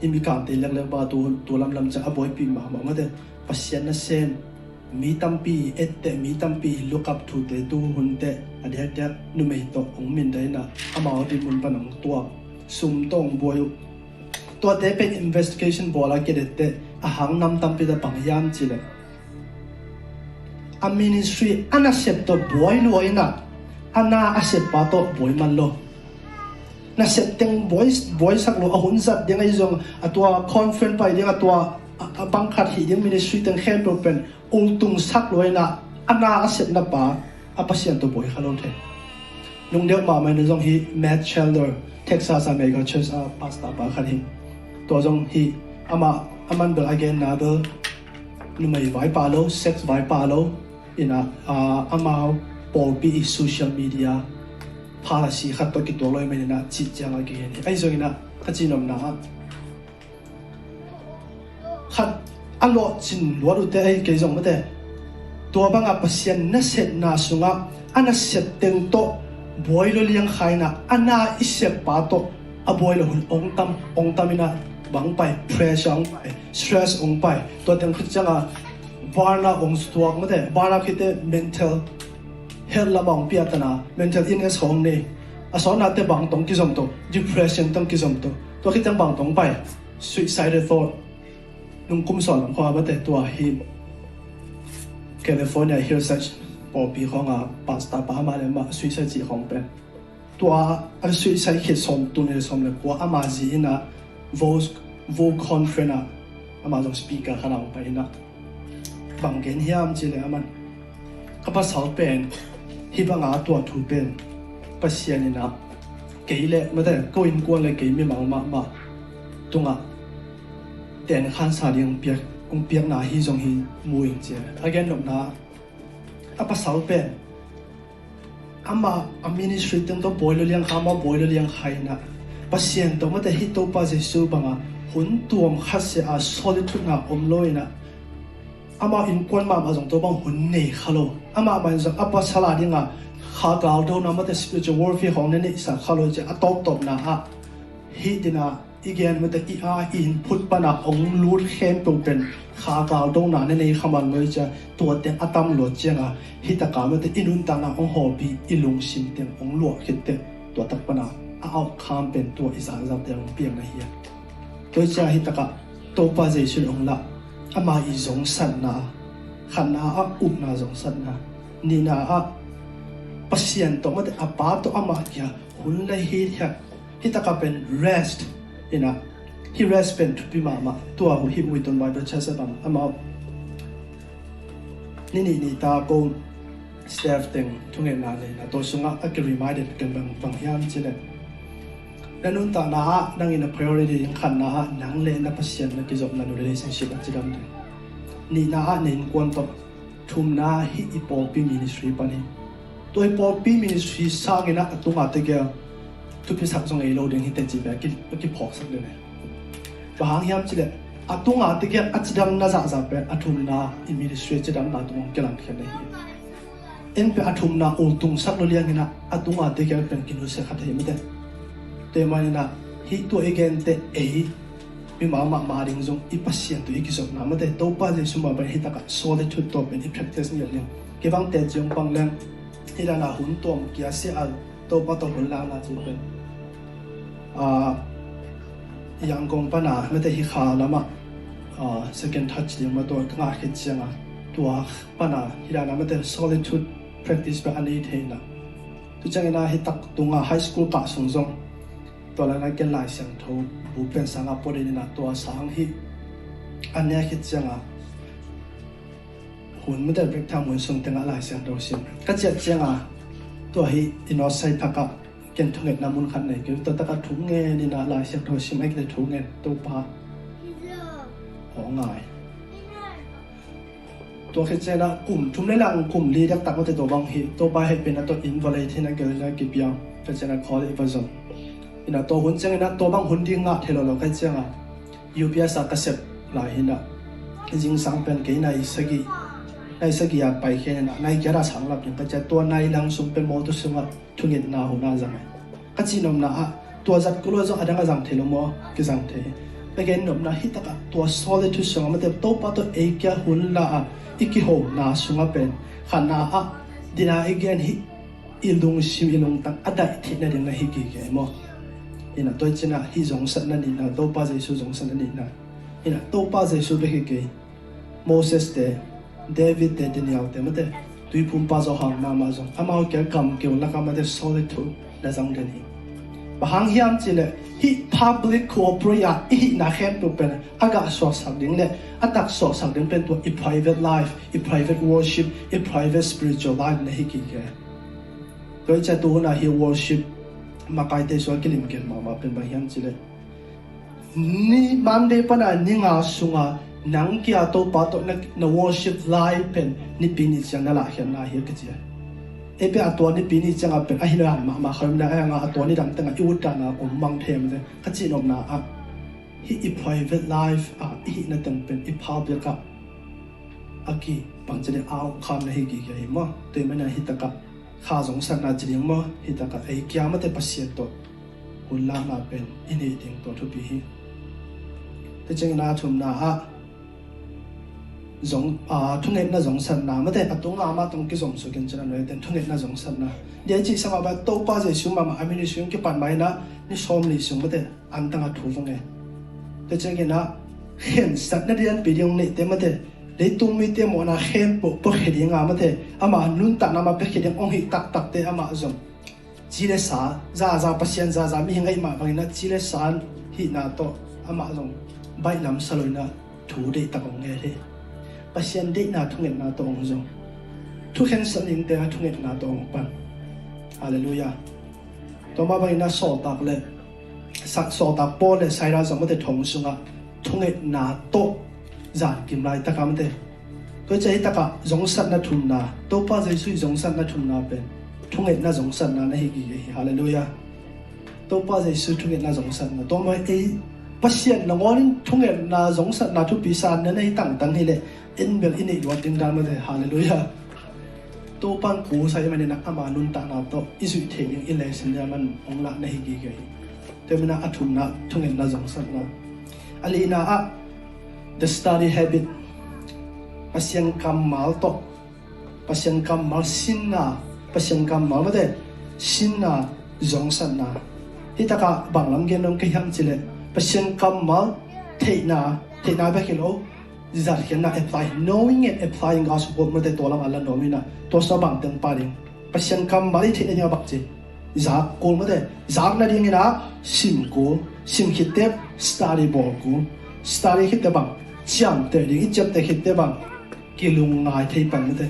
Mikangte leklek ba tu, tu lamlam ciang a buaipih mahmah mate. Pasian nasem mi tampi etteh, mi tampi look up to te tu hunte a diakdiak numei tawh hong mindaina amau dinmun pan hong tuak, sum tawh hong buai uh. Tuate pen investigation bawl a kidette a hang nam tampi ta bang hiam cileh a ministry a nasep tawh buai lua inah a na a seppa tawh buai man lo. Nasep teng buai, buaisak lo a hun zat ding ahi zong a tua conference pai ding a tua a, a bangkhat hih ding ministry teng khempeuh pen ultungsak lo inah a na a sepna pa a Pasian tawh buai kha lo thei. Nungdeuh mahmah in zong hi Matt Chandler, Texas a mega church a pastor pa khat hi. Tua zong hi ama, aman bel a genna bel numei vaipa lo, sex vaipa lo inah, ah, amau pawlpi i social media policy khat tawh kituak lo i men inah cih ciang a kigen hi. Ahi zong inah ka cihnopna ah khat a lawhcin luat uhte ahi kei zong mate. Tua banga Pasian nasepna sungah a nasep teng tawh buai lo liang khaina a na i seppa tawh a buai lo hun ong tam, ong tam inah bang pai, pressure ong pai, stress ong pai. Tua teng khit cianga burnout ong sutuak mate, burnout khite mental health lamah ong piatana, mental illness hong nei. A sawnate bang tong kizom to, depression tong kizom to. Tua khit ciang bang tong pai, suicidal thought. Nung kum sawm lam khawng a mate tua hi California Hillside pawlpi khawng a pastor pa mah le mah suicide cih khawng pen. Tua a suicide khit sawm tul nih le sawm le kua ama zi inah World, World Conference ah ama zong speaker khat a hong pai inah bang gen hiam cileh aman ka pasal pen hih banga tua thu pen Pasian inah kei le mate ko innkuan le kei mimal mahmah tungah tenkhansa ding hong piak, hong piakna hi zong hi mu ing cia. A gennopna a pasal pen ama a ministry teng tawh buai lo liang kha, ama buai lo liang kha inah Pasian tawh mate hih Topa Jesu banga hun tuam khat sia a solitude na om lo inah ama innkuan mahmah zong tua bang hun nei kha lo. Amah mah in zong a pasal a dinga kha galdona mate spiritual warfare hong na neihsak kha lo cia a tawptawpna ah hih dinah i gen mate i a i input pana ong lut khempeuh pen kha galdona na nei kha man lo i cia. Tua teng a tam luat cianga hih taka mate i nuntakna ong hawlpi i lungsim teng ong luah khit teh tua tak pana a outcome pen tua i zahzah teng ong piang na hi a. Tua i cia hih taka Topa Jesu in ong lah ama i zongsatna khatna a upna zongsatna nihna a Pasian tawh mate a pa tawh ama kia hun le hi hiat Hih taka pen rest inah hih rest pen thupi mahmah. Tua uh hih Wheaton Bible Church a bang amau ni nih ni ta ko staff teng thungetna nei inah tua sungah a ki-reminded ken bang bang hiam cileh na nuntakna ah nang in a priority ding khatna ah nang le na Pasian na kizopna nu relationship a cidam ding. Nihna ah na innkuan tawh thumna hih i pawlpi ministry pan hi. Tua i pawlpi ministry sangin ah a tunga tegel thupisak zong ei lo ding hi teci bek a kiphawksak ding hi. Bang hang hiam cileh a tunga tegel a cidamna zahzah pen a thumna i ministry a cidamna tungah kilangkhiat na hi. En pen a thumna ultungsak lo liangin ah a tunga tegel pen kinusia khat hi mate. Tua manin ah hih tua i gente ei mimal mahmah ding zong i Pasian tawh i kizopna mate Topa Jesu mah pen hih takah solitude tawh pen i practice ngiat ding. Kei bang teci ong pang leng hih dana hun tuam kia sia a Topa tawh hun lana ci pen Yangon pana mate hih kha lamah second touch ding mah tua ka ngah khit cianga tua pana hih dana mate solitude practice pen a nei theihna. Tu ciangin ah hih tak tunga high school kah sung zong tua lana ken Lai Siangtho bu pen sanga pua ding inah tua sang hi a nek khit cianga hun mate break time hun sung tengah Lai Siangtho sim ka ciat cianga tua hi i nawtsai takah ken thungetna mun khat nei kei tua takah thungen inah Lai Siangtho sim ai kei thungen Topa aw ngai. Tua khit ciangin ah kum thum le lang kum li dektak mate tua bang hi Topa hehpihna tawh invalid hi na kei na kipiang ka ciangin ah college va zong. Inah tua hun ciangin ah tua bang hun ding ngah thei lo lo ka ciangin ah U P S a ka sep lai hi inah zingsang pen kei nai sagih nai sagih a pai khen inah nai giat a sang lap ding ka ciang tua nai lang sung pen mawtaw sungah thungetna hun a zang ai. Ka cihnopna ah tua zat kul lo zong a dang a zang thei lo maw kizang thei hi. Ka gen nopna hi takah tua solitude sungah mate Topa tawh ei kia hun la ah i kihona sungah pen khatna ah dina i gen hi i lungsim i lungtang a daih theihna ding na hi kik e maw. Ina tua i cinah hi zongsatna nihna Topa Jesu zongsatna nihna. Ina Topa Jesu bek hi kei. Moses te, David te, Daniel te mate tuiphumpa Johan mahmah zong amau kia kam keu laka mate solitude na zang den hi. Bang hang hiam cileh hih public khuapruai ah i hihna khempeuh pen a gah suaksak ding le a tak suaksak ding pen tua i private life, i private worship, i private spiritual life na hi kik e. Tua i cia tu huna hi worship makaite sua kilim gen mahmah pen bang hiam cileh ni Monday pana ni nga sunga nang kia Topa tawh na, na worship lai pen nipi ni ciang na lahkhiatna hi ka cia. Ei pe a tua nipi ni cianga pen a hi lo mahmah khaimna a nga a tua ni dam tengah i utdana om mang them te ka cihnopna ah hi i private life ah i hihna teng pen i public ah a ki bangcine a om kham na hi kik hi maw. Tua i mana hi takah kha zongsatna ci ding maw hi takah ei kia mate Pasian tawh hun lakna pen i neih ding tua thupi hi. Tua ciangin a thumna ah zong a thungetna zongsatna mate a tunga mah tong kizom sukin cina nuai ten thungetna zongsatna dia cih sama ba Topa Jesu mahmah a ministry kipan mai na ni sawm ni sung mate antanga thu vong e. Tua ciangin a khensatna dian pi ding neihte mate leitung mite mawhna khempeuh pawkhia dinga mate ama nuntakna ma pekhi ding ong hih taktakte amah zong ci le sa zaza Pasian zaza mihing ahi mah bangin a ci le sa hihna tawh amah zong baihlam sa loina thu deihtak ong nge hi. Pasian deihna thungetna tawh ong zong thu khensat dingte a thungetna tawh ong pan. Halleluiah. Tua mah bangin a sawltak le sak sawltak Paul le Silas zong mate thong sungah thungetna tawh zan kim lai taka mate. Tua ciah hi takah zongsatna thumna Topa Jesu i zongsatna thumna pen thungetna zongsatna na hi gige hi. Halleluiah. Topa Jesu thungetna zongsatna tua mah ei Pasian nangawn in thungetna zongsatna thupi sanna na hi tangtang hileh in bel i neih luat ding dan mate. Halleluiah. Topan kusa i manin ama nuntakna tawh i zuih theih ding i lesson nia man ong lah na hi gige hi. Tua mina a thumna thungetna zongsatna. A lina ah the study habit. Pasian kammal tawh Pasian kammal sinna Pasian kammal mate sinna zongsatna. Hi takah banglam gen dong ka hiam cileh Pasian kammal theihna theihna bek hi lo. Zatkhiatna apply, knowing and applying God's word mate tua lamah la nuam ina tua sua bang teng pa ding Pasian kammal i theihna dinga bang ci zak kul mate zakna dingina sim kul sim khittep study bawl kul study khitte bang ciamteh ding i ciamteh khitte bang kilungngai thei pan mate.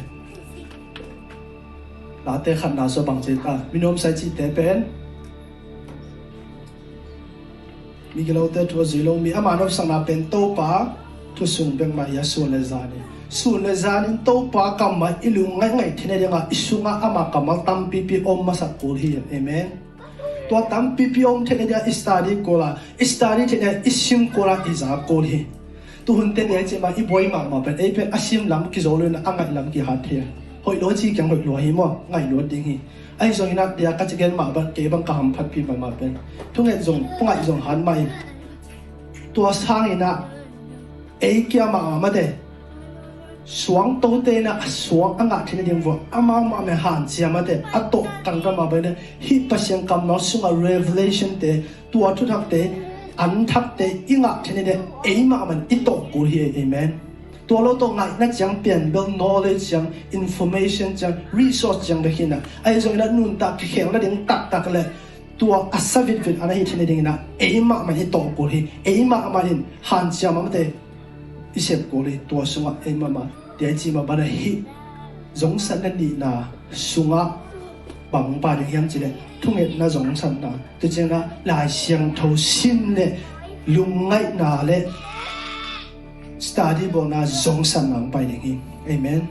Late khatna sua bang ci ta minawm sai cihte pen mi gilote thu a zui lo mi ama nopsakna pen Topa thu sung bek mah ia sun le zan in sun le zan in Topa kammal i lung ngaih ngaih theihna dinga i sungah ama kammal tampipi om masak kul hi. Amen. Tua tampipi om theihna dinga i study kul a i study theihna i sim kul a i za kul hi. Tuhunte dia cih mah i buai mahmah pen ei pen a sim lam kizo lo in a ngaih lam kihat hi. Hoih lo ci kiang hoih lo hi maw ngaih lo ding hi. Ahi zongin ah dia ka ci gen mah bang kei bang ka hamphatpi mahmah pen thunget zong pungaih zong han mah in tua sangin ah ei kia mahmah mate suangtote in ah a suang a ngah theihna ding vua amau mahmah hanciam mate a tawh kangkang mah bang in ah hih Pasian kammal sungah revelation te tua thuthakte anthakte i ngah theihna ding ei mahmah in i tawh kul hi. Amen. Tua lo tawh ngaihna ciang pian bel knowledge ciang information ciang resource ciang bek hi na ahi zongin a nuntak kikhel nading taktak le tua a sa vitvit a na hi thei nadingin a ei mahmah in i tawh kul hi. Ei mahmah in hanciam a mate i sep kul hi. Tua sungah ei mahmah tia i ci mah bana hi. Zongsatna nihna sungah bang pa ding hiam cileh thungetna zongsatna tua ciangin a Lai Siangtho sim le lungngaihna le study bawlna zongsatna hong pai ding hi. Amen.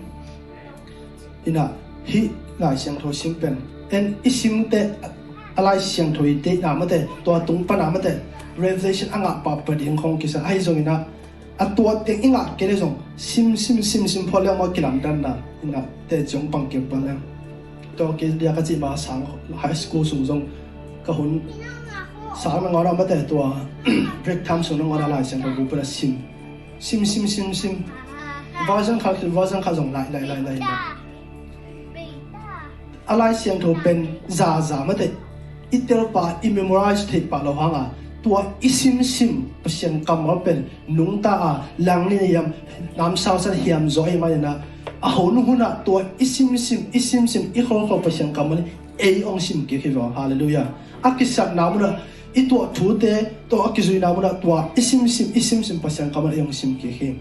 Ina hih Lai Siangtho sim pen en i simte a Lai Siangtho i deihna mate tua tung pana mate revelation a ngah pahpah ding khong kisa ahi zongin a a tua teng i ngah kei le zong sim sim sim sim phot le maw kilamdanna ina te ciong pang keu pan le tua kei dia ka cih ma sang high school sung zong ka hun Sang nangawn ah mate tua break time sung nangawn ah Lai Siangtho bu pena sim, sim, sim, sim, sim. Version khat, version khat zong lai, lai, lai, lai, lai. A Lai Siangtho pen zaza mate i telpa i memorize thei pah lo hanga tua i simsim Pasian kammal pen nungta a langni na hiam namsausan hiam zaw ahi manina a hon hunah tua i simsim i simsim i kholkhol Pasian kammal in ei ong sim kik hi vang. Halleluiah. A kisakna munah i tuah thute tua a kizuina munah tua i simsim i simsim Pasian kammal ei ong sim kik hi.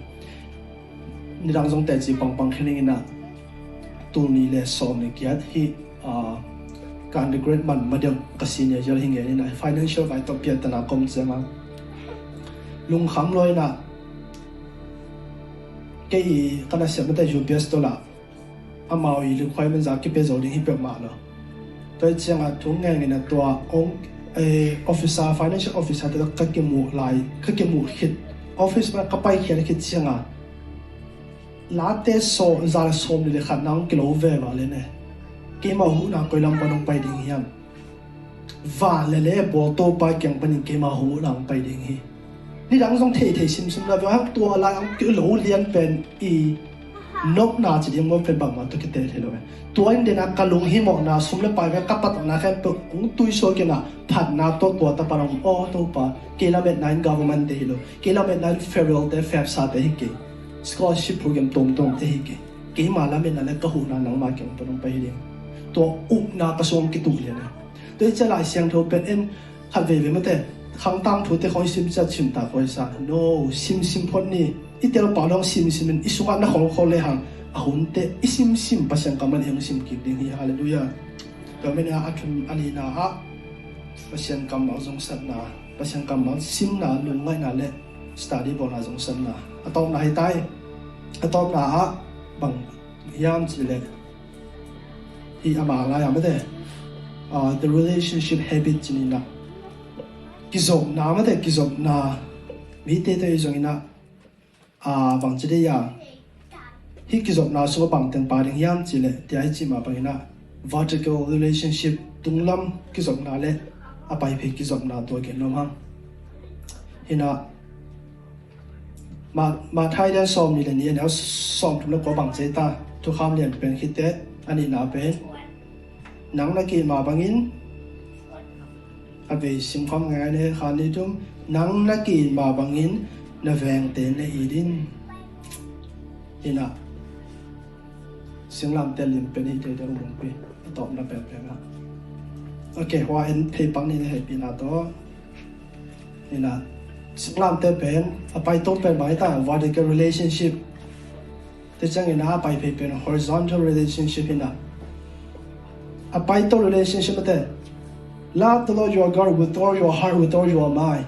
Nidang zong teci pangpang kheninginah tul nih le sawm le giat hi. Ka undergrad man madeuh ka senior year hi ngeninah financial vai tawh piahtana kom cianga lungkham loinah kei i ka nasep mate U P S tawh lah amau i requirement za kipia zo ding hi peuhmah lo. Tua i ciangah thu ngenginah tua ong officer, financial officer te ka kimuh lai ka kimuh khit office ma ka pai khian khit ciangah late so za le sawm le khatna ong kilo ve vang le ne keima huhna koi lam pan ong pai ding hiam? Van le le bawl Topa kiang panin keima huhna ong pai ding hi. Nidang zong theithei simsim la ve hang tua lai ong kilo lian pen i nopna ci ding maw pen bangmah tua kite thei lo ve. Tua in dena ka lunghimawhna sum le pai ve ka patna khempeuh ong tuisuak inah phatna tawh tua tapan ong aw Topa kei lametna in government te hi lo. Kei lametna in federal te fepsa te hi kei. Scholarship program tomtom te hi kei. Keima lametna le ka huhna nangma kiang pan ong pai hi ding. Tua upna ka sung kituk lian a. Tua i cia Lai Siangtho pen en khat veve mate khangtang thute khong i sim ciat sim ta khoi sa. No, simsim phot ni. I telpa long simsim in i sungah na kholkhol le hang a hunte i simsim Pasian kammal i hong sim kik ding hi. Halleluiah. Tua mena a thum a nina ah Pasian kammal zongsatna, Pasian kammal simna, lungngaihna le study bawlna zongsatna. A tawpna hi tai. A tawpna ah bang hiam cileh hi ama lai a mate the relationship habit cininah kizopna mate kizopna mite te i zonginah bangci dei a hih kizopna sungah bangteng pa ding hiam cileh tia i cih mah banginah vertical relationship tunglam kizopna le a paiphei kizopna tua gen nuam hang. Hinah Matthai lian sawm nih le nih a neu sawm thum le kua bang cei ta thukham lian pen khite a nihna pen nang na kih mah bangin a vei simkham ngai ne khan ni tum nang na kih mah bangin na vengte na it in. Hinah singlamte lim pen hi tei deuh mungpi a tawpna penpen ah. Ok, hua en phei pak ni na heipina tawh. Hinah singlamte pen a paito pen mai ta vertical relationship. Te ciangin a paiphei pen horizontal relationship hinah a paito relationship mate love the Lord your God with all your heart, with all your mind.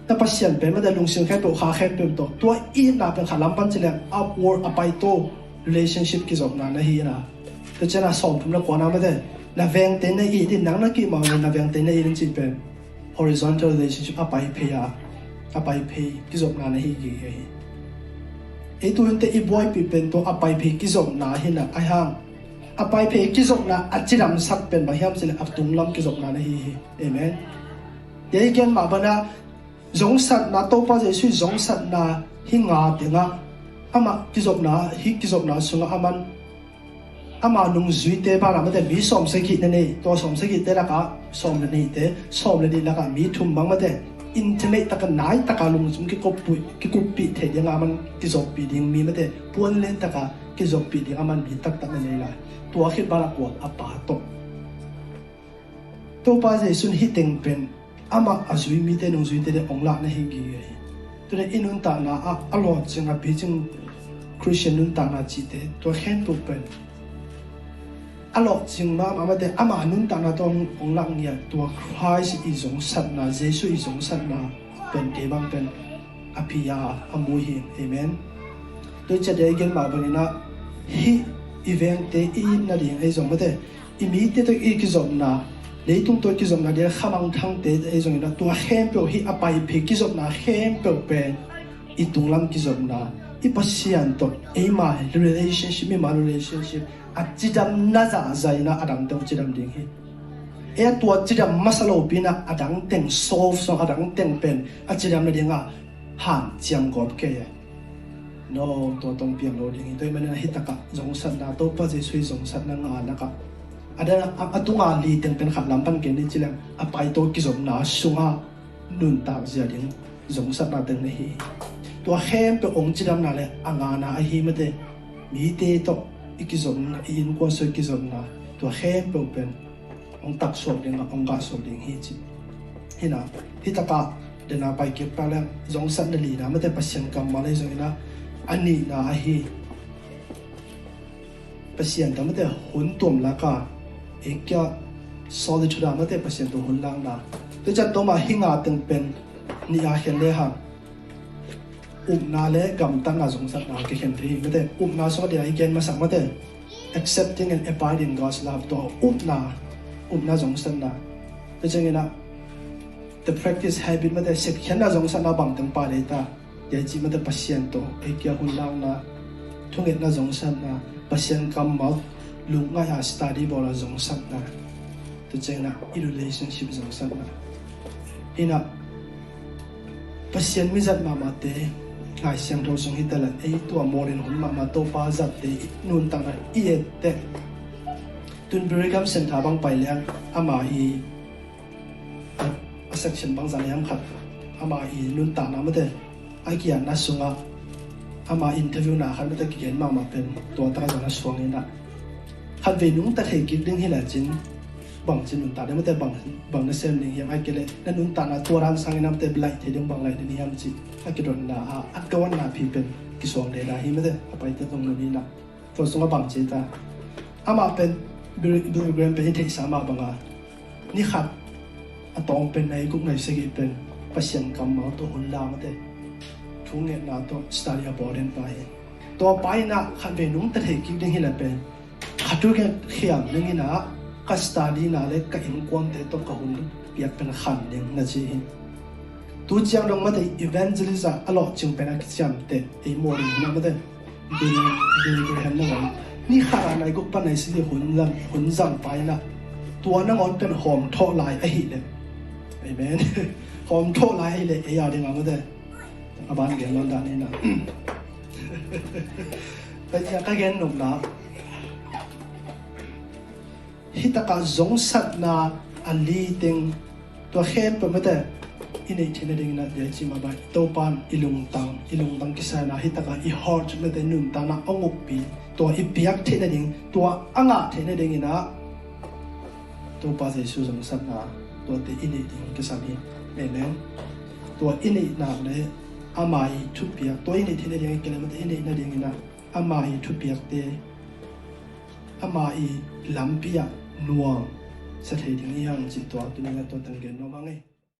Na Pasian pen mate lungsim khempeuh kha khempeuh tawh tua itna pen kha lam pan cileh upward a paito relationship kizopna na hi na. Tua ciangin a sawm thum le kuana mate na vengte na it in nang na kih mah na vengte na it in cih pen horizontal relationship a paiphei a a paiphei kizopna na hi gige hi. Ei tuhinte i buaipih pen tua a paiphei kizopna hinah a hang a paiphei kizopna a cidamsak pen bang hiam cileh a tunglam kizopna na hi hi. Amen. Ei gen mah banah zongsatna Topa Jesuh i zongsatna hi nga tengah amah kizopna hi kizopna sungah aman ama nungzuite banah mate mi sawm sagih na nei tua sawm sagihte lakah sawm le nihte sawm le nih lakah mi thum bang mate intimate taka nai taka lungzum kikuppih kikuppih theih dingah aman kizoppih ding mi mate puan len taka kizoppih ding aman mi taktak na nei lai tua khit banah kual a pa tawh. Topa Jesuh hih teng pen amah a zui mite nungzuite le ong lahna hi gige hi. Tuna i nuntakna ah a lawhcing a picing Christian nuntakna cihte tua khempeuh pen a lawhcing mahmah mate amah a nuntakna tawh ong lah ngiat tua Christ i zongsatna Jesuh i zongsatna pen kei bang pen a pia a mu hi. Amen. Tua i ciat i gen mah banginah hih i vengte i itna ding ei zong mate i mite tawh i kizopna leitung tawh i kizopna ding khamangthangte ei zonginah tua khempeuh hih a paiphei kizopna khempeuh pen i tunglam kizopna i Pasian tawh eima relationship eima relationship a cidamna zahzah inah a dangte cidam ding hi. Ei a tua cidam masa lopi in a dang teng solve song, a dang teng pen a cidam nading a hanciam gawp kei e. No, tua tawh piang lo ding hi. Tua ahih manin a hitakah zongsatna, Topa Jesu i zongsatna nga lakah a dan a, a tunga li teng pen khat lam pan gen ni ci leng a paito kizopna sungah nuntak zia ding zongsatna teng na hi. Tua khempeuh hong cidamna le a ngana ahi mate, mite tawh i kizopna, i innkuan sung i kizopna, tua khempeuh pen hong taksuak ding a, hong gahsuak ding hi ci. Hi na, hitakah dena pai kik pa le zongsatna lina mate Pasian kammal ahi zongin a, a nihna ahi Pasian tawh mate hun tuam laka, ei kia solitude a mate Pasian tawh hun lakna. Tua ciang tawh mah hi nga teng pen nih a khen le hang upna le gamtatna zongsatna kikhen thei hi mate. Upna sung a dia i gen masak mate, accepting and abiding God's love, tua upna, upna zongsatna. Tua ciangin a the practice habit mate, sepkhiatna zongsatna bang teng pha dei ta. Tua ci mate Pasian tawh ei kia hun lakna, thungetna zongsatna, Pasian kammal lungngai a study bawl a zongsatna. Tua ciangin a i relationship zongsatna. Hi na, Pasian mi zat mahmahte, Lai Siangtho sung hi ta leh ei tua modern hun mahmah Topa zatte i nuntakna i et teh. Tun Billy Graham Center bang pai leng ama i a, a section bangzah leng khat, ama i nuntakna mate a kiatna sungah ama interview na khat mate kigen mahmah pen tua taka zong a suang in a, khatvei nungta thei kik ding hi lecin bangci nuntak ding mate, bang, bang na sem ding hiam, ahih kei leh na nuntakna tua dan sangin a mate laih thei ding bang laih ding hiam ci a kidotna a, a kawatna phi pen kisuang deda hi mate, a paite zong mun in a. Tua sungah bang ci ta, amah pen Billy, Billy Graham pen i theihsa mah banga ni khat a tawng pen nai guk nai sagih pen Pasian kammal tawh hun la mate, thungetna tawh study a bawl den pa hi. Tua pa in a khatvei nungta thei kik ding hi leh pen khat tu khiam ding in a, ka study na le ka innkuante tawh ka hun piak pen khan ding na ci hi. Tu ciang dong mate evangelist a lawhcing pen a kiciamteh ei modern hun a mate Billy, Billy Graham nangawn ni khat a nai guk pan nai sagih hun zang, hun zang pa in a, tua nangawn pen hawmthawh lai ahih leh. Amen. Hawmthawh lai ahih leh ei a ding a mate a ban gen lawn dan in a. Tua ciang ka gen nopna, hitakah zongsatna a li teng, tua khempeuh mate i neih theihna dingin a, dia i cih mah bang Topa in i lungtang, i lungtang kisai na, hitakah i heart mate nuntakna a ngukpi, tua i piak theihna ding, tua a ngah theihna dingin a Topa Jesu zongsatna tuate i neih ding kisam hi. Amen. Tua i neihna le ama i thupiak, tua i neih theihna ding a kile mate i neihna dingin a ama i thupiakte, ama i lampi ah nuam sa thei ding hi hang cih tua tuni-in a tua tang gen nuam hang ei.